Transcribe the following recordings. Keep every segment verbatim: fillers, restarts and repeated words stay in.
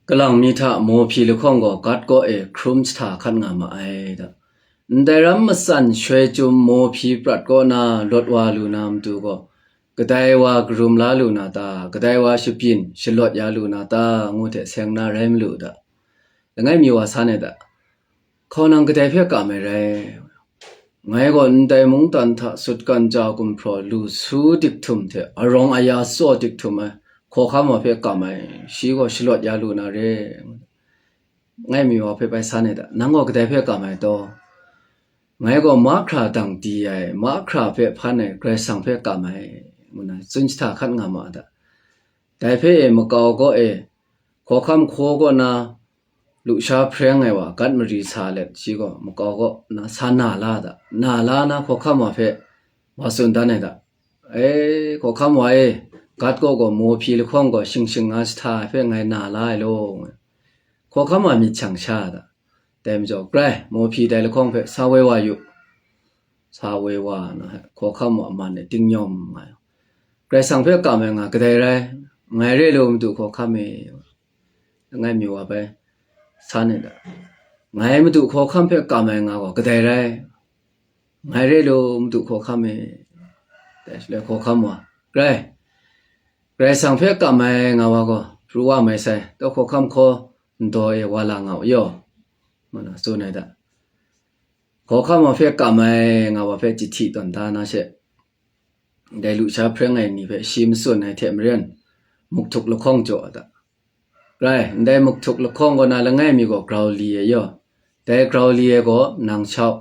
Kalang mi hta mawhpyi lahkawng gaw gat kaw e hkrum jahta hkat nga ma ai da. Ndai ram matsan shoi chyum mawhpyi prat kaw na lawt wa lu na matu gaw, kadai wa karum la lu na ta, kadai wa shabyin shalawt ya lu na ta, ngu hte seng na rai malu da. Langai mi wa san ai da. Hkaw nang kadai hpe kam ai rai? Ngai gaw ndai mungdan hta sutgan ja gumhpraw lu su dik htum hte arawng aya tsaw dik htum ai hkawhkam wa hpe kam ai, shi gaw shalawt ya lu na re. Langai mi wa hpe bai san ai da, nang gaw kadai hpe kam ai taw? Ngai gaw mahkra dang di ai, mahkra hpe hpan ai Karai Kasang hpe kam ai, ngu na tsun jahta hkat nga ma da. Dai hpe e makau kaw e, hkawhkam hkaw kaw na lusha hpreng ai wa gat mari sa let, shi gaw makau kaw na sa na la da, na la na hkawhkam wa hpe wa tsun dan ai da. E, hkawhkam wa e, gat kaw gaw mawhpyi lahkawng gaw shing shing nga jahta ai hpe ngai na la ai law, ngu ai. Hkawhkam wa myit shang sha da. Dai majaw, grai, mawhpyi dai lahkawng hpe sa woi wa yu. Sa woi wa na, hkawhkam wa man e ting yawm nga ai. Karai Kasang hpe kam ai nga kadai rai? Ngai re lu madu hkawhkam e. Langai mi wa bai san ai da. Ngai madu hkawhkam hpe kam ai nga gaw kadai rai? Ngai re lu madu hkawhkam e. Dai shaloi hkawhkam wa, grai, Karai Kasang hpe kam ai nga wa gaw pru wa mai sai, taw hkawhkam hkaw ndaw e wa la nga u yaw, ngu na tsun ai da. Hkawhkam wa hpe kam ai nga wa hpe jahti tawn da na she, dai lusha hpreng ai ni hpe shi matsun ai hte maren, muk htuk lahkawng jaw a da. Rai, ndai muk htuk lahkawng kaw na langai mi gaw grau li ai yaw, dai grau li ai gaw nang shau,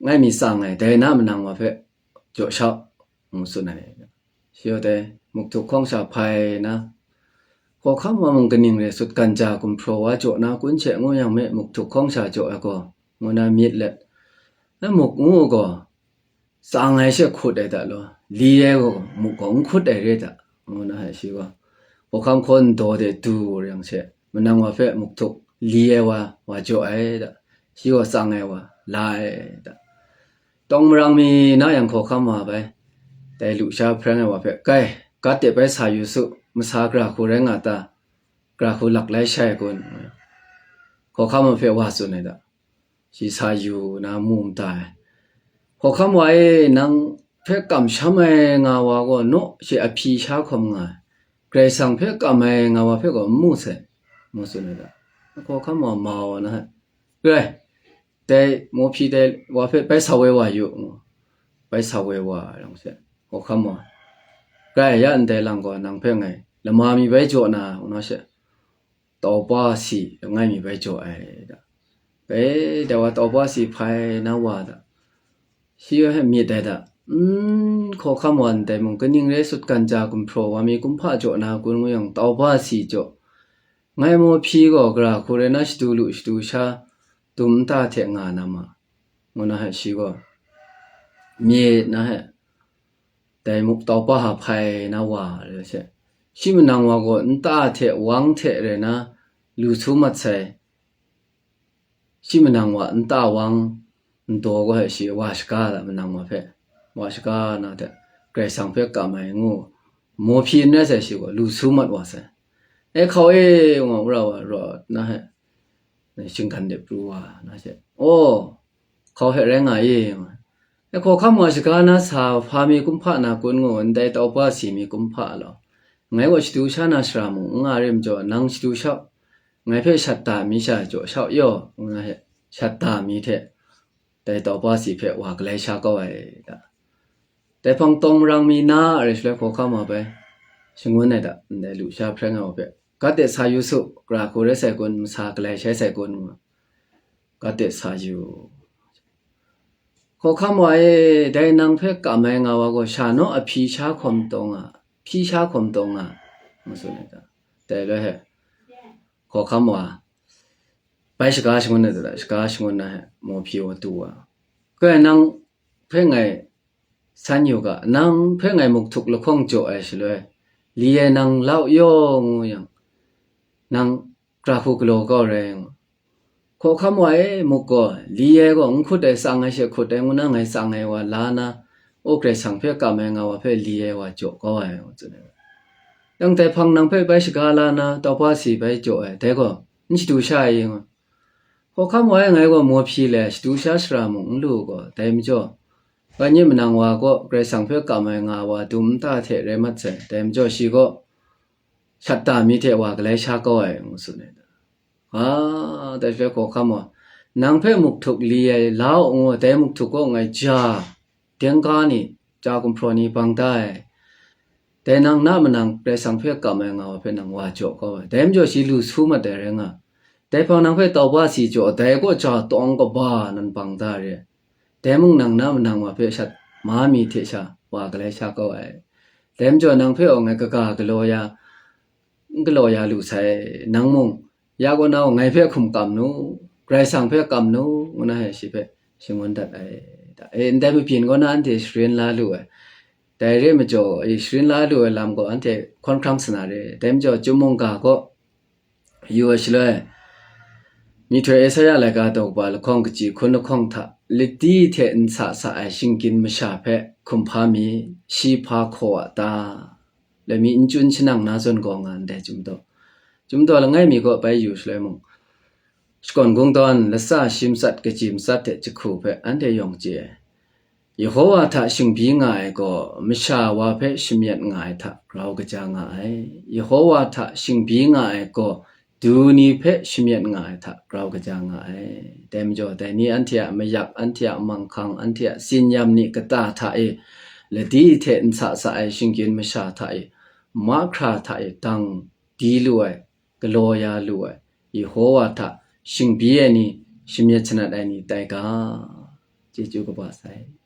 ngai mi tsang ai, dai na manang wa hpe jaw shau, ngu tsun ai. Shi gaw dai muk htuk hkawng sha hpai na, hkawhkam wa mung kaning re sutgan ja gumhpraw wa jaw na kun she ngu yang me, muk htuk hkawng sha jaw ai gaw, ngu na myit let, na muk ngu gaw, tsang ai she hkut ai da law, li ai gaw muk gaw n hkut ai re da, ngu na hte shi gaw, hkawhkam hkaw ndaw de du rai yang she, manang wa hpe muk htuk li ai wa, wa jaw ai da, shi gaw tsang ai wa la ai da. Tawng marang mi na yang hkawhkam wa bai, dai lusha hpreng ai wa hpe, "Kai, gat de bai sa yu su, masa gara hku rai nga ta? Gara hku lak lai shai kun?" Hkawhkam wa hpe wa tsun ai da. Shi sa yu na mu mada ai. "Hkawhkam wa e, nang hpe kamsham ai nga wa gaw naw she ahpyi sha hkawm nga ai, Karai Kasang hpe kam ai nga wa hpe gaw n mu sai," ngu tsun ai da. Hkawhkam wa mau na, "Rai, dai mawhpyi dai wa hpe bai sa woi wa yu," ngu. Bai sa woi wa ai lam she, hkawhkam wa, "Rai, ya ndai lang gaw nang hpe ngai lama mi bai jaw na," ngu na she, taupa si langai mi bai jaw ai da. Bai, dai wa taupa si hpai na wa da. Shi hpe myit ai da. N hkawhkam wa ndai mung, kaning rai sutgan ja gumhpraw wa mi kumhpa jaw na kun ngu yang, taupa si jaw. Ngai mawhpyi gaw gara hku rai na shadu lu shadu sha dum nta hte nga na ma, ngu na hte shi gaw myit na hte, dai muk taupa hpa hpai na wa rai she, shi manang wa gaw nta hte wang hte rai na lu su mat sai. Shi manang wa nta wang ndaw gaw hte shi wa shaga da, manang wa hpe wa shaga na hte, Karai Kasang hpe kam ai ngu, mawhpyi n rai sai shi gaw lu su mat wa sai. E, hkau e, ngu wora wa rawt na hte, shinggan de pru wa na she, "Aw, hkau hpe rai nga i," ngu ai. "E, hkawhkam wa shaga na sa hpa mi kumhpa na kun ngu, ndai taupa si mi kumhpa law, ngai gaw shadu sha na shara mung n nga re majaw, nang shadu shau, ngai hpe shat da mi sha jaw shau yaw," ngu na hte, shat da mi hte dai taupa si hpe wa galai sha kau ai da. Dai hpang tawng marang mi na a rai shaloi hkawhkam wa bai shangun ai da, ndai lusha hpreng ai wa hpe, "Gat de sa yu su, gara hku rai sai kun, masa galai shai sai kun?" ngu, "Gat de sa yu." "Hkawhkam wa e, dai nang hpe kam ai nga wa gaw sha naw ahpyi sha hkawm taw nga, hpyi sha hkawm taw nga," ngu tsun ai da. Dai loi hte hkawhkam wa bai shaga shangun ai da, shaga shangun na hte mawhpyi wa du wa, "Kai, nang hpe ngai san yu ga, nang hpe ngai muk htuk lahkawng jaw ai shaloi, li ai nang lau yaw ngu yang, nang gara hku galaw kau rai ngu. Hkawhkam wa e, muk gaw li ai gaw n hkut ai, tsang ai she hkut ai ngu na ngai tsang ai wa la na, o, Karai Kasang hpe kam ai nga wa hpe li ai wa jaw kau ai," ngu tsun ai. Dang dai hpang nang hpe bai shaga la na, taupa si bai jaw ai, dai gaw n shadu sha ai, nga. Hkawhkam wa ai ngai gaw maw hpyi le, shadu sha shara mung n lu gaw, dai majaw, ga nye manang wa gaw Karai Kasang hpe kam ai nga wa dum nta hte rai mat sai, dai majaw shi gaw shat da mi hte wa galai sha kau ai, ngu tsun ai. A, dai shaloi hkawhkam wa, nang hpe muk htuk li ai, la u ngu, dai muk htuk kaw ngai ja, dengka ni, ja gumhpraw ni bang da ai. Dai nang na manang Karai Kasang hpe kam ai nga wa hpe nang wa jaw kau ai. Dai majaw shi lu su mat ai rai nga. Dai hpang nang hpe taupa si jaw, dai kaw ja tawng kaba nan bang da re. Dai mung nang na manang wa hpe shat ma mi hte sha wa galai sha kau ai. Dai majaw nang hpe aw ngai kaga galaw ya, n galaw ya lu sai, nang mung ya kaw na ngai hpe hkum kam nu, Karai Kasang hpe kam nu, ngu na he shi hpe shangun dat ai. Da, e, ndai mabyin kaw na anhte sharin la lu ai. Dai re majaw, e, sharin la lu ai lam gaw anhte hkawn hkrang sa na re. Dai majaw, Chyum mungga gaw yu ai shaloi, myihtoi Esaia laika daw kaba lahkawng kaji hkun lahkawng hta, ladi hte n sa sa ai shinggyim masha hpe hkum hpa mi, shi hpa hkaw a ta? Lai mi n chun shanang na zawn gaw nga ndai Chyum daw. Chyum daw langai mi gaw bai yu shaloi mung, shakawn kungdawn, latsa shi matsat, kaji matsat hte jahku hpe anhte yawng chye ai. Yehowa hta shingbyi nga ai gaw, masha wa hpe shamyet nga ai hta grau kaja nga ai. Yehowa hta shingbyi nga ai gaw, du ni hpe shamyet nga ai hta grau kaja nga ai. Dai majaw, dai ni anhte a mayak, anhte a manghkang, anhte a tsin-yam ni kata hta e, ladi hte n sa sa ai shinggyim masha hta e, mahkra hta e dang di lu ai, galaw ya lu ai, Yehowa hta shingbyi ai ni, shamyet shanat ai ni tai ga, chyeju kaba sai.